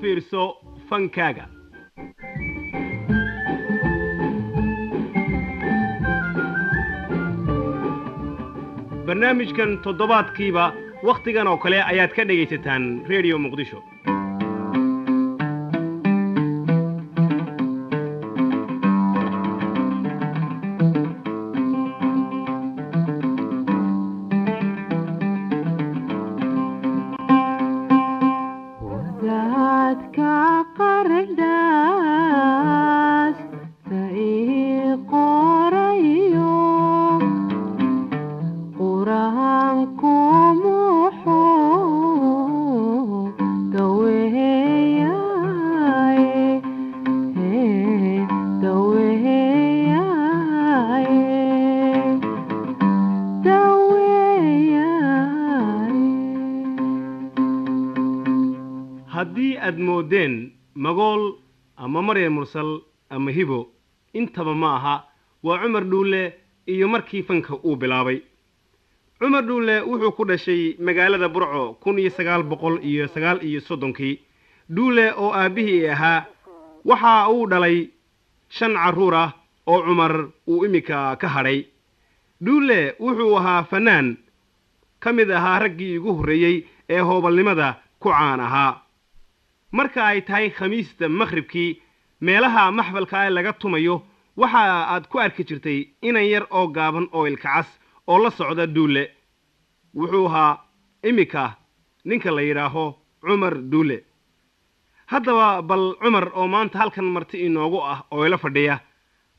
Fiirso fankaaga. Barnaamijkan toddobaadkiiba wakhtigan oo kale ayaad ka dhegaysataan Redio Muqdisho. Wadaadka qardhaas ta ii qorayo, qur-aanku muxuu daweeyaye, daweeyaye, daweeyaye. Haddii aad mooddeen Magool ama Maryan Mursal ama Hibo, intaba ma aha, waa Cumar Dhuulle iyo markii fanka uu bilaabay. Cumar Dhuulle wuxuu ku dhashay magaalada Burco 1939-kii. Dhuulle oo aabbihii ahaa waxa uu dhalay 5 carruur ah oo Cumar uu iminka ka hadhay. Dhuulle wuxuu ahaa fannaan ka mid ahaa raggii ugu horreeyey ee hoobalnimada ku caan ahaa. Marka ay tahay Khamiista makhribkii, meelaha maxfalka ee laga tumayo waxa aad ku arki jirtay inan yar oo gaaban oo ilkacas oo la socda Dhuulle. Wuxuu ahaa iminka ninka la yidhaaho Cumar Dhuule. Haddaba bal Cumar oo maanta halkan marti inoogu ah oo ila fadhiya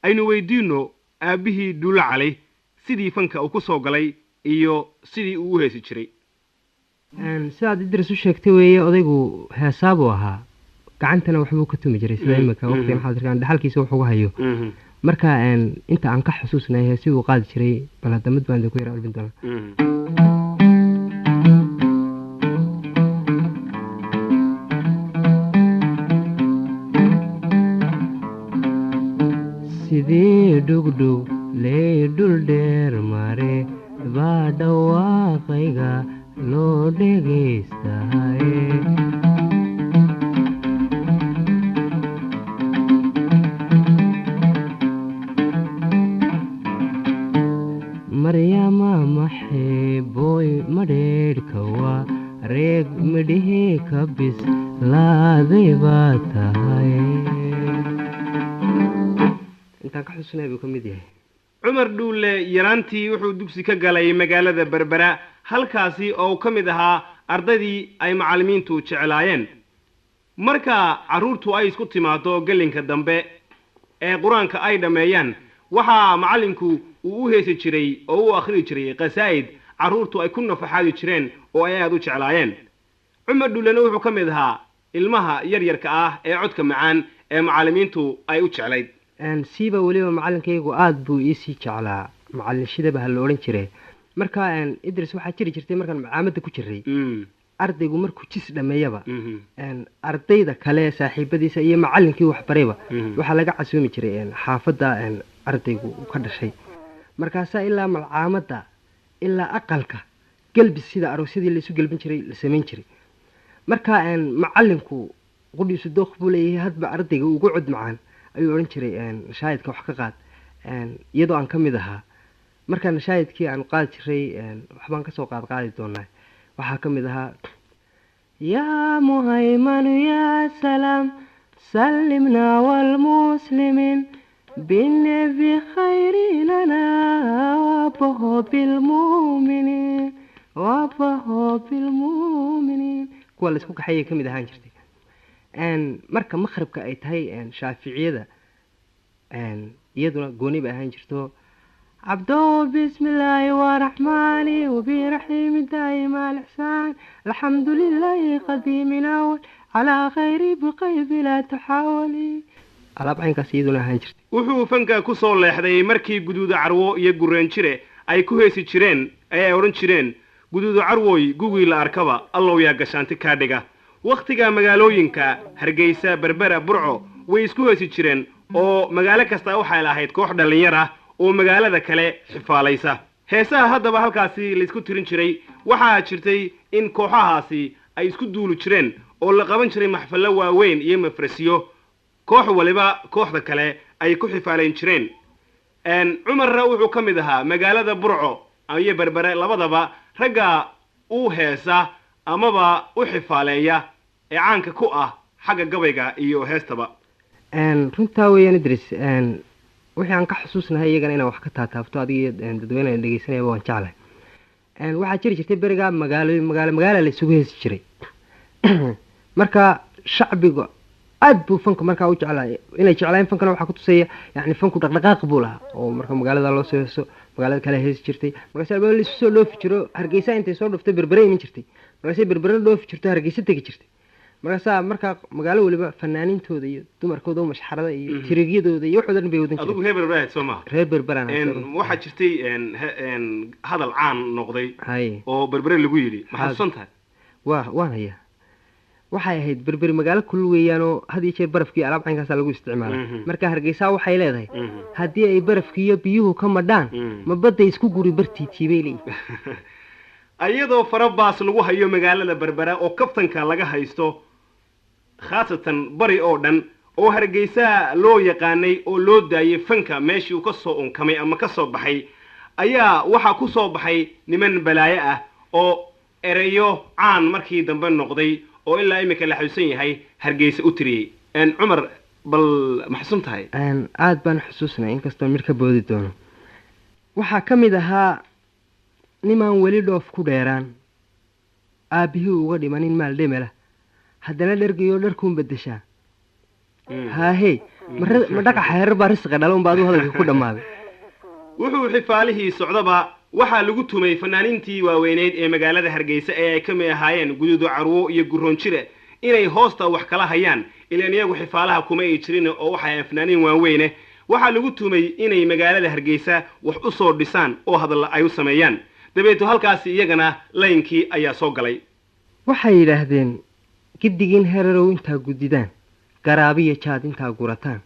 aynu weydiinno aabbihii Dhuulle Cali sidii fanka uu ku soo galay iyo sidii uu u heesi jiray. Sidaad Idris u sheegtay weeye, odaygu heesaabuu ahaa, gacantana waxbuu ka tumi jiray, sida imika waqtigan xaadirkan dhaxalkiisa wax uga hayo. Marka inta aan ka xusuusnay heesi uu qaadi jiray, bal hadda mid baan idinku yara albin doonaa. Sidii dhugdhug ley dhul dheer mare baa dhawaaqayga loo dhegaystaye. Maryama maxeebooy madheedhka waa reeg midhihii ka bislaaday baa tahay. Intaan ka xusunaya buu ka mid yahay. Cumar Dhuulle yaraantii wuxuu dugsi ka galay magaalada Berbera, halkaasi oo uu ka mid ahaa ardaydii ay macallimiintu jeclaayeen. Marka carruurtu ay isku timaado gelinka dambe ee qur-aanka ay dhammeeyaan, waxaa macallinku uu u heesi jiray oo u akhriyi jiray qasaa'id carruurtu ay ku nafaxaadi jireen oo ay aad u jeclaayeen. Cumar Dhuullena wuxuu ka mid ahaa ilmaha yaryarka ah ee codka macaan ee macallimiintu ay u jeclayd. Siiba weliba macalinkaygu aada buu iisii jeclaa, macallin shidaba ha la odhan jire. Marka Idris, waxaa jiri jirtay markaan macaamada ku jiray, ardaygu markuu jis dhameeyaba, ardayda kale saaxiibadiisa iyo macallinkii waxbarayba waxaa laga casuumi jiray xaafadda ardaygu uu ka dhashay. Markaasaa ilaa malcaamadda ilaa aqalka gelbis, sida aroosyadii laisu gelbin jiray, la samayn jiray. Marka macallinku qudhiisu dooq buu leeyahay, hadba ardayga ugu cod macaan ayuu odhan jiray nashaayidka wax ka qaad, iyadoo aan ka mid ahaa. Marka nashaayidkii aanu qaadi jiray waxbaan kasoo qaad qaadi doonaa. Waxaa ka mid ahaa: yaa muhaymanu yaa salaam sallimna waalmuslimiin binebi khayri lana wabaho bilmuminiin, wabaho bilmuminiin. Kuwa laisku kaxeeyay ka mid ahaan jirtay. Marka makhribka ay tahay shaaficiyada iyaduna gooni bay ahaan jirto: cabdow bismillaahi waraxmaani wabiraxiimi daa'ima alixsaan, alxamdu lilaahi qadiimin awal calaa khayri biqaybi laa tuxaawali. Alaab caynkaas iyaduna ahaan jirtay. Wuxuu fanka ku soo leexday markii Guduuda Carwo iyo Gureenjire ay ku heesi jireen ee ay odhan jireen: Guduuda Carwoy gugii la arkaba, allow yaa gashaanti kaa dhiga. Wakhtiga magaalooyinka Hargeysa, Berbera, Burco way isku heesi jireen, oo magaalo kasta waxay lahayd koox dhallinyar ah oo magaalada kale xifaalaysa heesaha. Haddaba halkaasi laysku tirin jiray waxaa jirtay in kooxahaasi ay isku duuli jireen oo la qaban jiray maxfallo waaweyn iyo mafrasiyo koox waliba kooxda kale ay ku xifaalayn jireen. Cumarna wuxuu ka mid ahaa magaalada Burco iyo Berbere labadaba ragga u heesa amaba u xifaaleeya ee caanka ku ah xagga gabayga iyo heestaba. Runtaa weeyaan Idris, wixii aan ka xusuusnahay iyagana inaan wax ka taataabto adiga iyo dadweynaha dhegeysanayaba waan jeclahay. Waxaa jiri jirtay berigaa magaalo magaalo magaala la isugu heesi jiray. Marka shacbiga aad buu fanka markaa u jeclaay, inay jeclaayeen fankana waxaa kutusaya yani fanku dhaqdhaqaaq buu lahaa, oo marka magaalada loo soo heeso magaalada kale heesi jirtay, markaas albaab la isu soo dhoofi jiro. Hargeysa intay soo dhooftay Berbere iman jirtay, markaasay Berbere dhoofi jirto Hargeysa tegi jirtay. Markaasaa markaa magaalo weliba fanaaniintooda iyo dumarkooda u mashxarada iyo tirigyadooda iyo waxooda dhan bay wadan jireen. Adigu reer Berbere soo maaha? Reer Berberaan. Waxaa jirtay hadal caan noqday oo Berbere lagu yidhi, ma xasuusan tahay? Waan hayaa. Waxay ahayd Berberi magaalo kulul weeyaanoo had iyo jeer barafkii alaab caynkaasaa lagu isticmaala. Marka Hargeysaa waxay leedahay haddii ay barafkiiyo biyuhu ka madhaan ma badday isku guri bartiitii bay leeyihin. Iyadoo farabaas lagu hayo magaalada Berbera oo kaftanka laga haysto khaasatan bari oo dhan oo Hargeysa loo yaqaanay oo loo daayay fanka meeshii uu ka soo unkamay ama ka soo baxay, ayaa waxaa ku soo baxay niman balaayo ah oo ereyo caan markii dambe noqday oo ilaa iminka la xasuusan yahay Hargeysa u tiriyey. Cumar, bal ma xasuusan tahay? Aada baan xusuusnay, inkastoo midh ka boodi doono. Waxaa ka mid ahaa nimaan weli dhoof ku dheeraan, aabbihii uga dhimanin maal dhemela, haddana dhergayoo dharkuun beddeshaa. Haahey, ma dhaqaxa herar baa risqa dhala unba aduu hadalka ku dhammaaday. Wuxuu xifaalihii socdaba waxaa lagu tumay fanaaniintii waaweyneyd ee magaalada Hargeysa ee ay ka mid ahaayeen Guduudo Carwo iyo Gurroonjire inay hoosta wax kala hayaan, ilaan iyagu xifaalaha kuma ay jirin oo waxay ahayn fanaaniin waaweyne. Waxaa lagu tumay inay magaalada Hargeysa wax u soo dhisaan oo hadalla ay u sameeyaan. Dabeeto halkaasi iyagana laynkii ayaa soo galay. Waxay yidhaahdeen giddigiin herarow intaa gudidaan, garaabiya jaad intaa gurataan,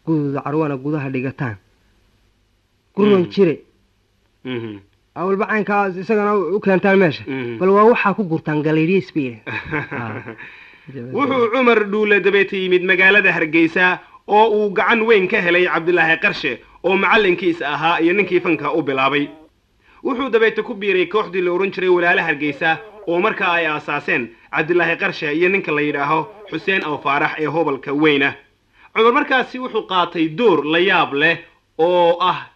Guduuda Carwana gudaha dhigataan, Gurron Jire awalba caynkaa isagana u keentaan meesha, bal waa waxaa ku gurtaan galaydhiis bay. Wuxuu Cumar Dhuule dabeeta yimid magaalada Hargeysa oo uu gacan weyn ka helay Cabdilaahi Qarshe oo macallinkiisa ahaa iyo ninkii fanka u bilaabay. Wuxuu dabeeta ku biiray kooxdii la odhan jiray Walaala Hargeysa oo markaa ay aasaaseen Cabdilaahi Qarshe iyo ninka la yidhaaho Xuseen Aw Faarax ee hobalka weyna. Cumar markaasi wuxuu qaatay door la yaab leh oo ah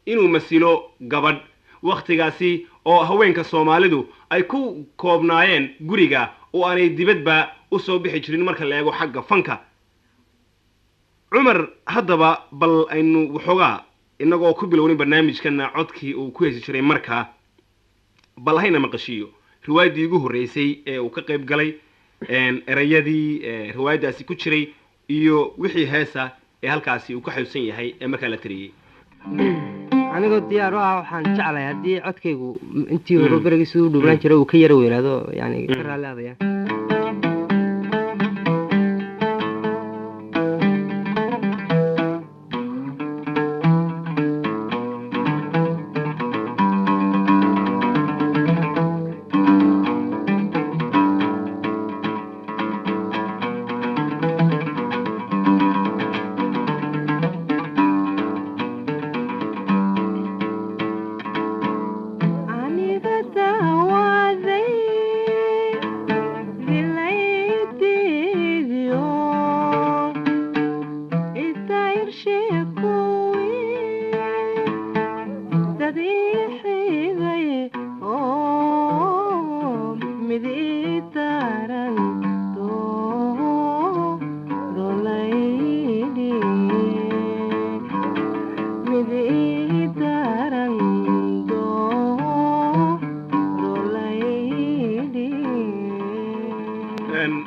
inuu masilo gabadh, wakhtigaasi oo haweenka Soomaalidu ay ku koobnaayeen guriga oo aanay dibadba u soo bixi jirin marka la eego xagga fanka. Cumar haddaba bal aynu waxoogaa innagoo ku bilownin barnaamijkana codkii uu ku hesi jiray markaa, bal hayna maqashiiyo riwaayaddii ugu horreysay ee uu ka qayb galay, erayadii riwaayaddaasi ku jiray iyo wixii heesa ee halkaasi uu ka xasuusan yahay ee markaa la tiriyey. Anigoo diyaar u ah, waxaan jeclahay haddii codkaygu intii hore berigii siduu u dhuulaan jiray uu ka yara weynaado, yani ka raalli adaya.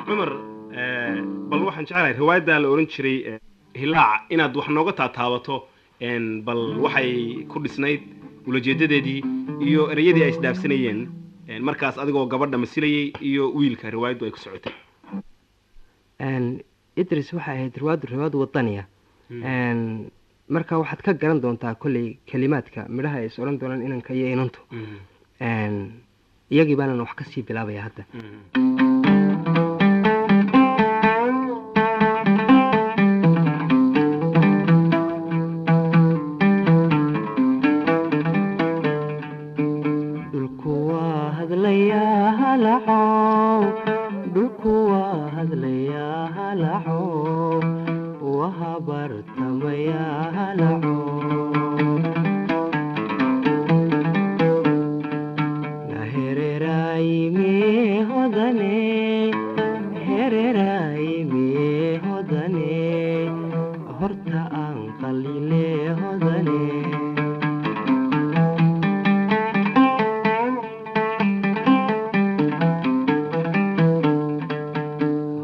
Cumar, bal waxaan jeclahay riwaayadda la odhan jiray Hilaac inaad wax nooga taataabato, bal waxay ku dhisnayd, ulajeedadeedii iyo ereyadii ay isdhaafsanayeen markaas adigoo gabadha masilayay iyo wiilka riwaayaddu ay ku socotay. Idris, waxay ahayd riwaayaddu riwaayad wadaniya. Marka waxaad ka garan doontaa kolley kelimaadka midhaha ay is odhan doonaan inanka iyo inantu. Iyagii baanan wax kasii bilaabaya hadda. Waa hadlayaa halaco, wahabartamayaa halaco. Nahereraayime hodane, hereraayime hodane, horta aan qalile hodane.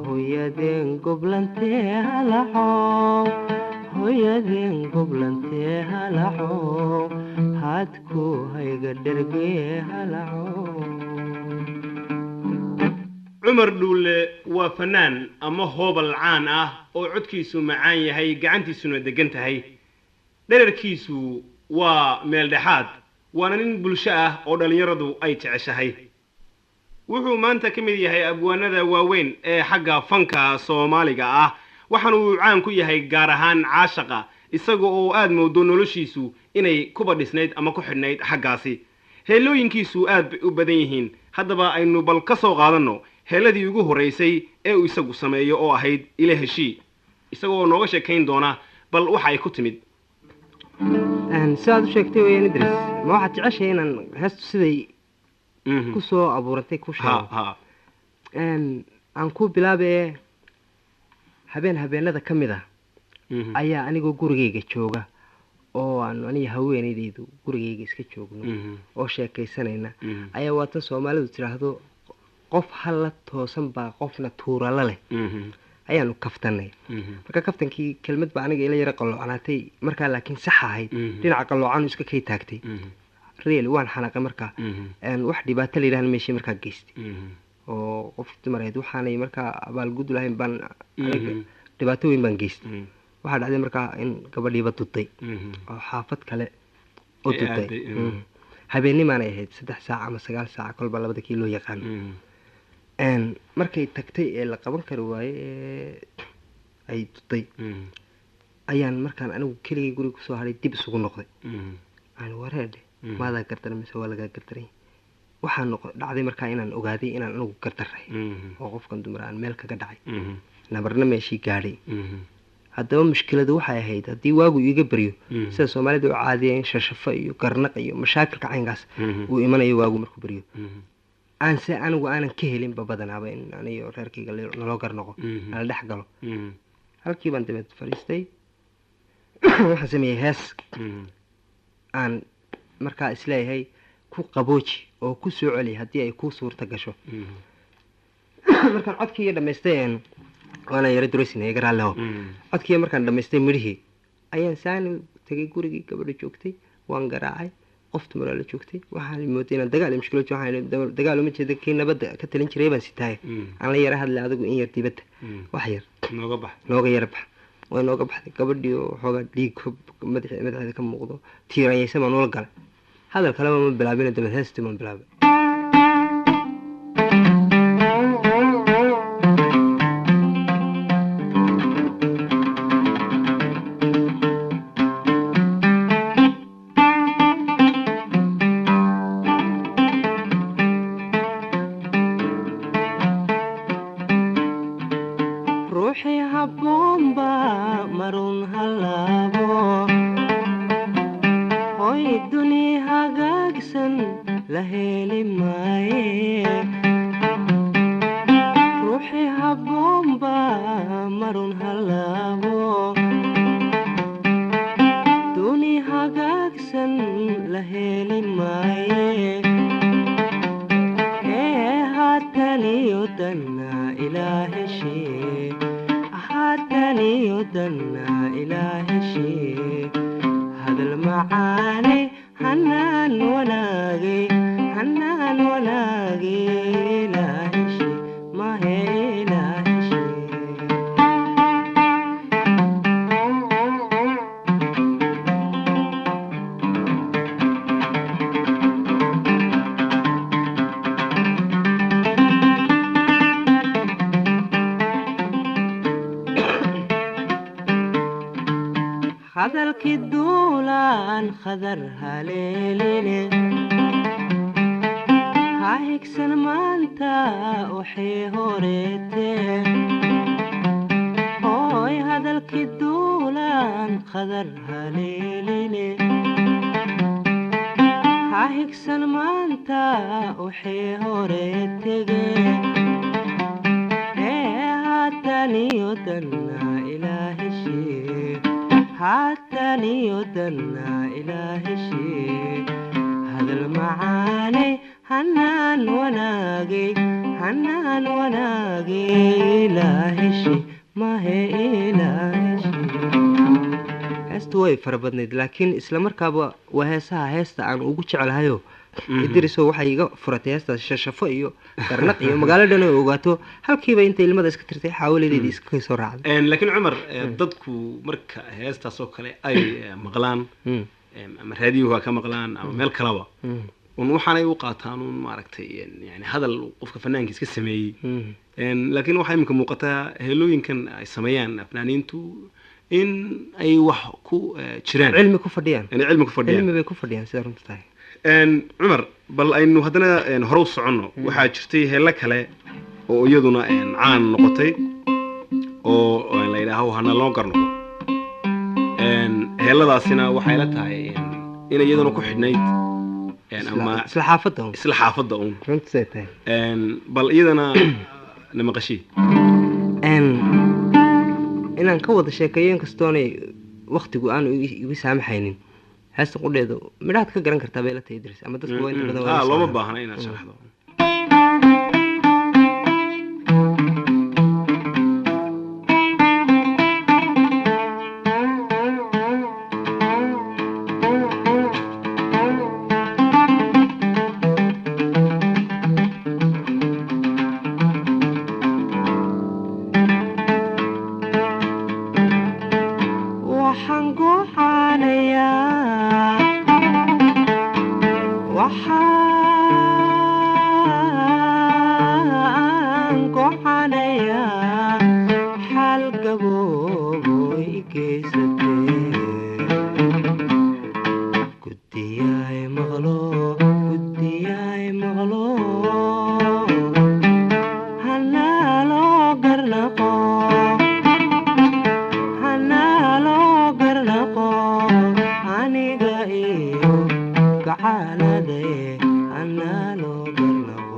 Hooyadeen goblantee halaco, hooyadeen goblantee halaco, haadku hayga dhergee halaco. Cumar Dhuulle waa fanaan ama hoobal caan ah oo codkiisu macaan yahay, gacantiisuna deggan tahay. Dherarkiisu waa meel dhexaad, waana nin bulsho ah oo dhallinyaradu ay jeceshahay. Wuxuu maanta ka mid yahay abwaanada waaweyn ee xagga fanka Soomaaliga ah, waxaana uu caan ku yahay gaar ahaan caashaqa, isaga oo aad moodo noloshiisu inay kuba dhisnayd ama ku xidhnayd xaggaasi. Heelooyinkiisu aad bay u badan yihiin. Haddaba aynu bal ka soo qaadanno heeladii ugu horraysay ee uu isagu sameeyo oo ahayd Ila Heshii, isagoo nooga sheekayn doona bal waxa ay ku timid. Sidaad u sheegtay weyaan Idris, ma waxaad jeceshahay inaan heestu siday ku soo abuurantay ku sheego? Ha. Aan ku bilaabe, habeen habeenada ka mid ah ayaa anigoo gurigayga jooga oo aanu aniga haweenaydaydu gurigayga iska joogno oo sheekaysanayna, ayaa waatan Soomaalidu tidhaahdo qof halla toosan baa qofna tuurala leh, ayaanu kaftanay. Marka kaftankii kelmad baa aniga ila yara qalloocnaatay markaa, laakiin sax ahayd. Dhinaca qalloocanu iska kay taagtay. Really waan xanaaqay markaa. Wax dhibaato la yidhahna meeshii markaa geystay oo qof dumar ahayd waxaanay markaa abaalgud lahayn baan aniga dhibaato weyn baan geystay. Waxaa dhacday markaa in gabadhiiba duday oo xaafad kale u Ay duday. aaday. Habeennimaanay ahayd, 3 saac ama 9 saac kolba labada kii loo yaqaano. Markay tagtay ee la qaban kari waaye ee ay duday, ayaan markaan anigu keligay guriga kusoo hadhay dib isugu noqday. Aan wareedhe, maadaa gardaran mise waa lagaa gardaray? Waxaa noqo dhacday markaa inaan ogaaday inaan anigu gardaray oo qofkan dumar aan meel kaga dhacay, nabarna meeshii gaadhay. Haddaba mushkiladu waxay ahayd haddii waagu iiga baryo, sida Soomaalida u caadiya in shashafo iyo garnaq iyo mashaakilka caynkaas uu imanayo waagu markuu baryo, aanse anigu aanan ka helinba badanaaba in aniyo reerkayga naloo garnaqo, nala dhex galo. Halkii baan dabeed fadhiistay, waxaan sameeyey hees aan markaa isleeyahay ku qabooji oo ku soo celi haddii ay kuu suurta gasho. Markaan codkii dhamaystay, waana yara duraysin iga raalliho, codkii markaan dhamaystay midhihii ayaan saani tegay gurigii gabadha joogtay, waan garaacay. Qof dumaraa la joogtay. Waxaan mooday inaan dagaal iyo mushkilad, waxaan idhi, dagaal uma jeeda, kii nabadda ka talin jiray baan sitaaye, aan la yara hadlay adigu in yar dibadda wax yar nooga bax. Nooga yara bax. Way nooga baxday gabadhii oo xoogaa dhiig madaxeeda ka muuqdo, tiiranyaysa baan ula galay. Hadal kaleba ma bilaabin, dabeed heestii baan bilaabay. Ruuxii habboonba marun halaabo, hoy duni hagaagsan la heli maaye. Ruuxii habboonba marun halaabo, duni hagaagsan la heli maaye. Ee haataniyo danna ilaa heshee, haataniyo danna ilaa heshee, hadal macaane hanaan wanaage, hanaan wanaage ilaa heshee mahe ilaa heshee. Hadalkii duulaan khadar haleeline. Ha higsan maanta waxay horeetee, hooy hadalkii duulaan qadar haleeline. Ha higsan maanta waxay hore tegee, ee haataniyo danna ilaa heshee, haataniyo danna ilaa heshee. Hadal macaaney, hanaan wanaagay, hanaan wanaagay, ilaa heshe mahe, ilaa heshe. Heestu way fara badnayd, laakiin isla markaaba waa heesaha heesta aan ugu jecelahayo. Idriso, waxay iga furatay heestaas shashafo iyo garnaq iyo magaalo dhan ay ogaato. Halkiiba intay ilmada iska tirtay, xaawaladeedii iska soo raacday. Laakiin Cumar, dadku marka heestaas oo kale ay maqlaan, ama raadiyuhu ha ka maqlaan ama meel kaleba, un waxaanay u qaataan un maaragtay yani hadal qofka fanaanka iska sameeyey. Laakiin waxaa iminka muuqataa heelooyinkan ay sameeyaan fanaaniintu in ay wax ku jiraan, cilmi ku fadhiyaan, inay cilmi ku fadhiyaan. Cilmi bay ku fadhiyaan, sida runta tahay. Cumar, bal aynu haddana hore u soconno. Waxaa jirtay heello kale oo iyaduna caan noqotay oo la yidhaaho "Hana loo garnoqo". Heelladaasina waxay la tahay inay iyaduna ku xidhnayd ama isla xaafadda un. Isla xaafadda un. Runta say tahay. Bal iyadana na maqashii. Inaan ka wada sheekeeyo, inkastoonay waktigu aanu igu saamaxaynin, heesta qudheedu midhaad ka garan kartaa bay la tahay, Idris, ama dadku waa inta badan waa la la looma socdaan. Baahna inaad sharaxdo. Waxaan go'aanayaa, waxaan go'aanayaa xal gaboobo i geysatee. Guddiyaay maqlo, guddiyaay maqlo, hanaa loo garnaqo, hanaa loo garnaqo, aniga iyo gacaaladae, hanaa loo garnaqo.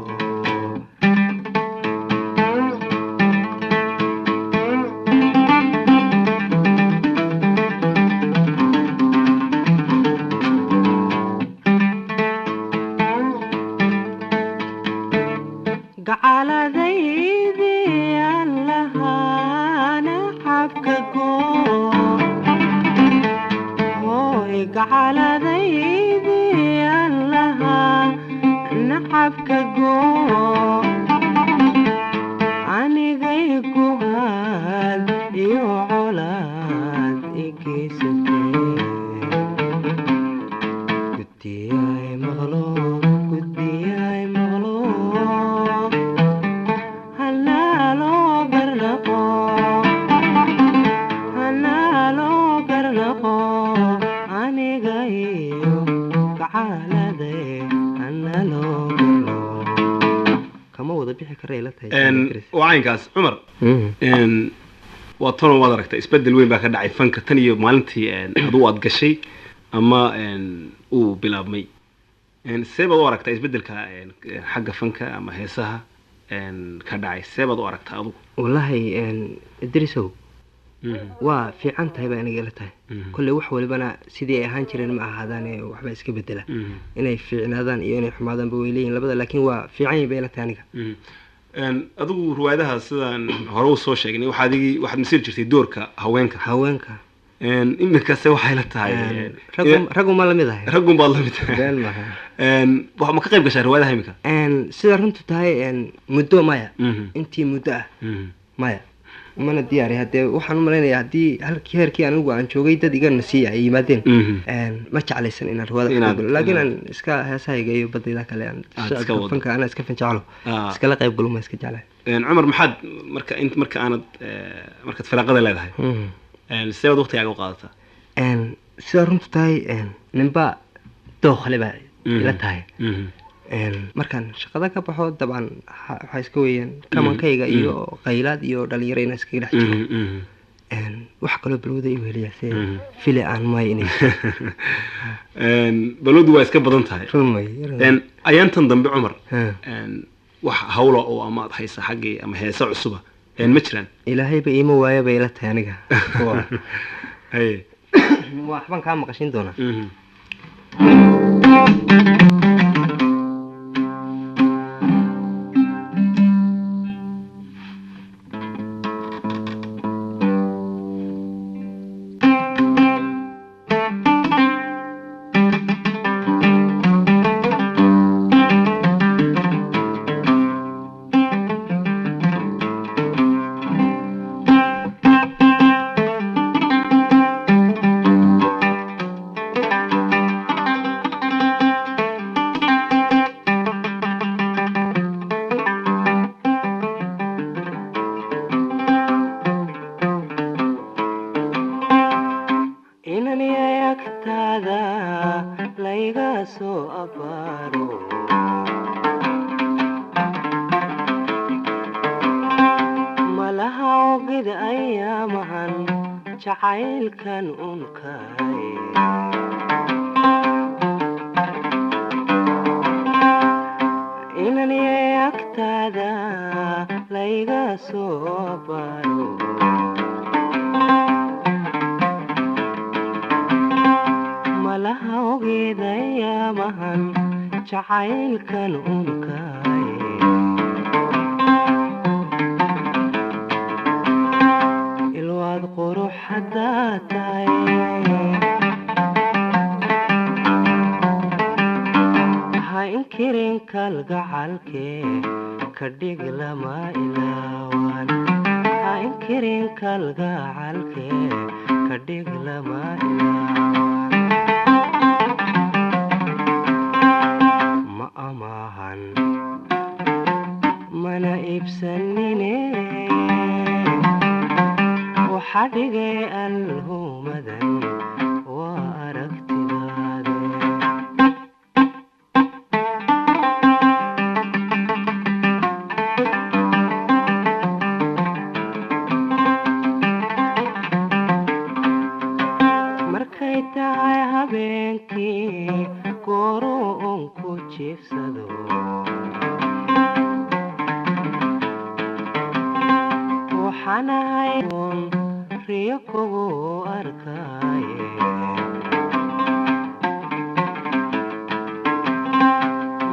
Gacaaladaydii aan lahaana xabka goo, hooy gacaaladaydii aan lahaa nacabka goo, anigay guhaad iyo colaad i geysatee. Guddiyaay maqlo, guddiyaay maqlo, hanaa loo garnaqo, hanaa loo garnaqo, aniga iyo gacaalade, hanaa loo garnaqo. Kama wada bixi kara ila tahay. Waa caynkaas, Cumar. Waa tono, waad aragtaa, isbedel weyn baa ka dhacay fanka tan iyo maalintii adigu aad gashay ama uu bilaabmay. See baad u aragtaa isbedelka xagga fanka ama heesaha ka dhacay? See baad u aragtaa adigu? Wallaahi Idrisow, waa fiican tahay baa aniga ila tahay. Kolley wax walibana sidii ay ahaan jireen ma ahaadaane, waxba iska bedela. Inay fiicnaadaan iyo inay xumaadaanba way leeyihin labada, laakiin waa fiican yahay bay ila tahay aniga. Adigu riwaayadaha sidaan hore u soo sheegnay waxaad waxaad masiri jirtay doorka haweenka. Haweenka. Iminkase waxay la tahay raguma lamid ahay. Raggun baad lamid tahay. Been maaha. Ma ka qayb gashaa riwaayadaha iminka? Sida runtu tahay, muddo maya, intii muddo ah maya, mana diyaari. Haddee waxaan u malaynayaa haddii halkii heerkii anigu aan joogay dad iga nasiiya ay yimaadeen, ma jeclaysan inaan riwaayada ka qayb galo, laakiin aan iska heesahayga iyo badayda kale aan Aad iska shacabka wado. Fanka anaa iska fanjeclo, iskala qayb galo, ma iska jeclahay. Cumar, maxaad marka int marka aanad markaad firaaqada leedahay, see baad waqtigaaga u qaadataa? Sida runtu tahay, ninba dookhale baa ila tahay. Markaan shaqada ka baxo, dabcan waxaa iska weeyaan kamankayga iyo qaylaad iyo dhalinyaro inaan iskaga dhex jiro. Wax kaloo balwada igu heliyaa se file aan maayo inay Balwadu waa iska badan tahay. Run may run. Ayaantan dambe, Cumar, Ha. wax hawla oo ama aad haysa xaggii ama heese cusuba ma jiraan? Ilaahayba iima waayo bay ila tahay aniga. Haye. Waxbaan kaa maqashin doonaa. Inan yahay agtaada layga soo abaaro, malaha ogid ayaamahan jacaylkan unkay. Inan yahay agtaada layga soo abaaro, malaha ogeedayaamahan jacaylkan unkay. Ilwaad qurux haddaa tahay, ha inkirin kalgacalkee ka dhig lama ilaawan, ha inkirin kalgacalkee ka dhig lama ilaawan. Ma amaahan mana iibsanine, waxa dhigay alhumadan waa aragtidaade. Markay tahay habeenkii gooruu un ku jiifsado, waxaan ahay un riyo kugu arkaaye.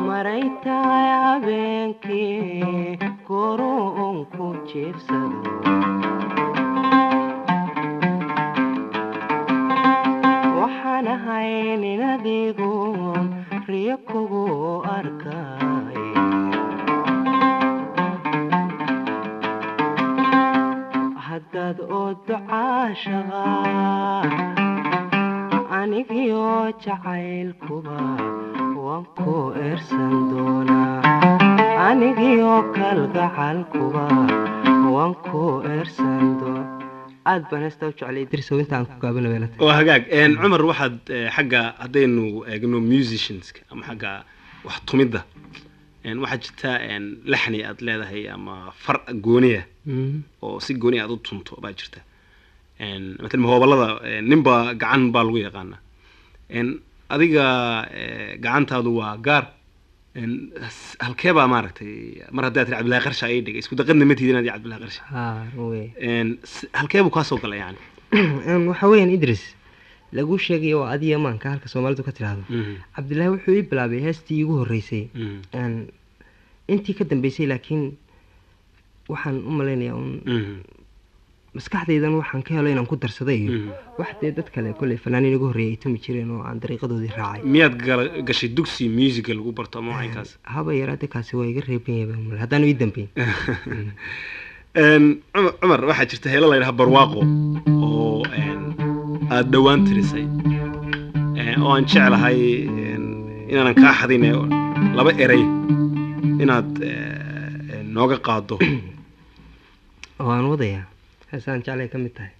Maray tahay habeenkii gooruu un ku jiifsado, waxaan ahay nin adigun riyo kugu arkay. Haddaad oodo caashaqa, anigiyo jacaylkuba waan ku eersan doonaa, anigiyo kalgacalkuba waan ku eersan doonaa. Aad baan heestaa u jeclay, Idrisow, inta aan ku gaabina bay la tahay. Waa hagaag. Cumar, waxaad xagga haddaynu eegno musicianska ama xagga wax tumidda, waxaa jirta laxni aad leedahay ama far gooniya oo si gooni aad u tunto baa jirta. Matalan hoobalada ninba gacan baa lagu yaqaanaa. Adiga gacantaadu waa gaar. Halkee baa maaragtay mar haddaad tiri Cabdillahi Qarsha ay dhigay, isku daqadna ma tihid inaad iyo Cabdillahi Qarsha. Haa, run wey. Halkee buu kaa soo galay yani? Waxa weeyaan, Idris, laguu sheegayo waa adiga maanka halka Soomaalidu ka tidhaahdo. Cabdillaahi wuxuu ii bilaabay heestii iigu horreysay. Intii ka dambeysay laakiin waxaan u malaynayaa un maskaxdaydan waxaan ka helo inaan ku darsaday iyo wax dee dad kale kolley fanaaniin igu horreeyay ay tumi jireen oo aan dariiqadoodii raacay. Miyaad gashay dugsi musica lagu barto ama waxaynkaas? Haba yaraatee, kaasi waa iga reeban yahay baan malay haddaanu ii dambeyn. Cumar, waxaa jirta heelo la yidhaha Barwaaqo oo aada dhowaan tirisay, oo aan jeclahay inaanan kaa xadin ee laba erey inaad nooga qaado. Oo aan wadayaa, heesaan jeclay ka mid tahay.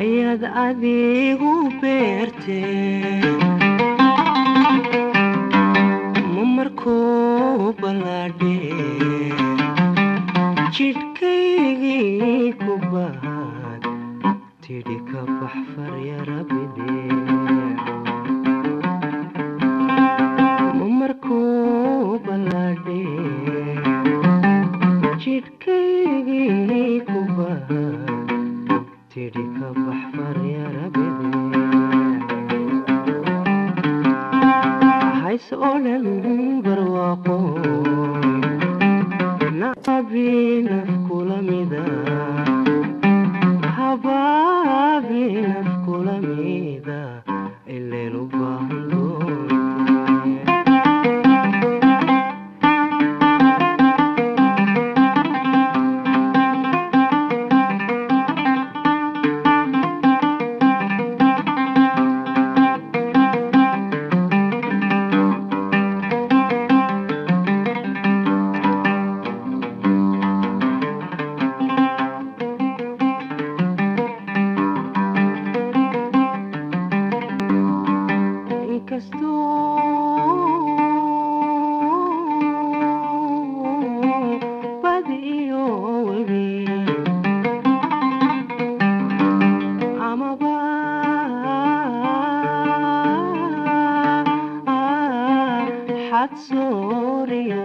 Ayaad adigu beertee, ma markuu ballaadhee jidhkaygii ku baad tidhi ka bax faryarabide? Ma markuu ballaadhee jidhkaygii ku baad tidhi ka bax faryarabide? Hays odhan barwaaqo naabi naf kula mida, habaabi naf kula mida ileen u baahan doonte. Inkastuu bad iyo webi amaba xad sooriyo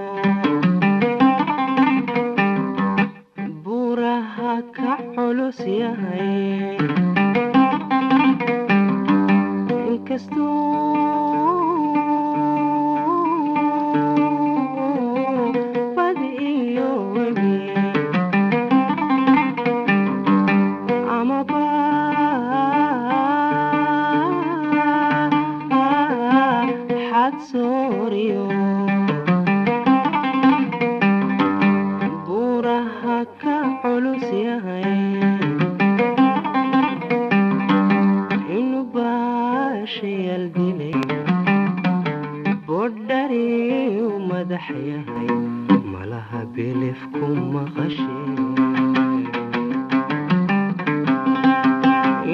buuraha ka culus yahay, inkastuu bad iyo webi amaba xad sooriyo buuraha ka culus yahay, inuu baashayaal dilay bodhari u madax yahay malaha bilifku maqashe.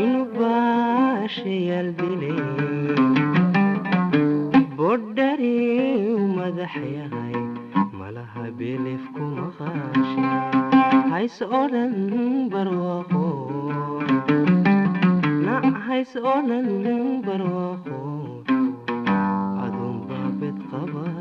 Inuu baashayaal dilay bodhari u madax yahay malaha bilifku maqashe. Hays odhan barwaaqo na, hays odhan barwaaqo aduunbaa bed qabay.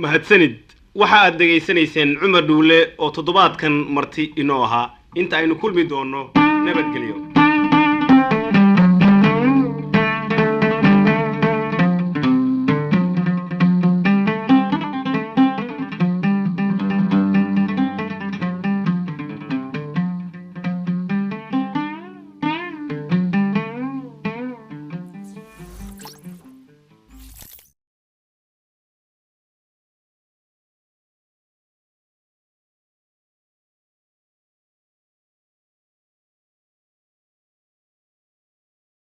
Mahadsanid. Waxa aad dhegaysanayseen Cumar Dhuule oo toddobaadkan marti inoo ahaa. Inta aynu kulmi doonno, nabadgelyo.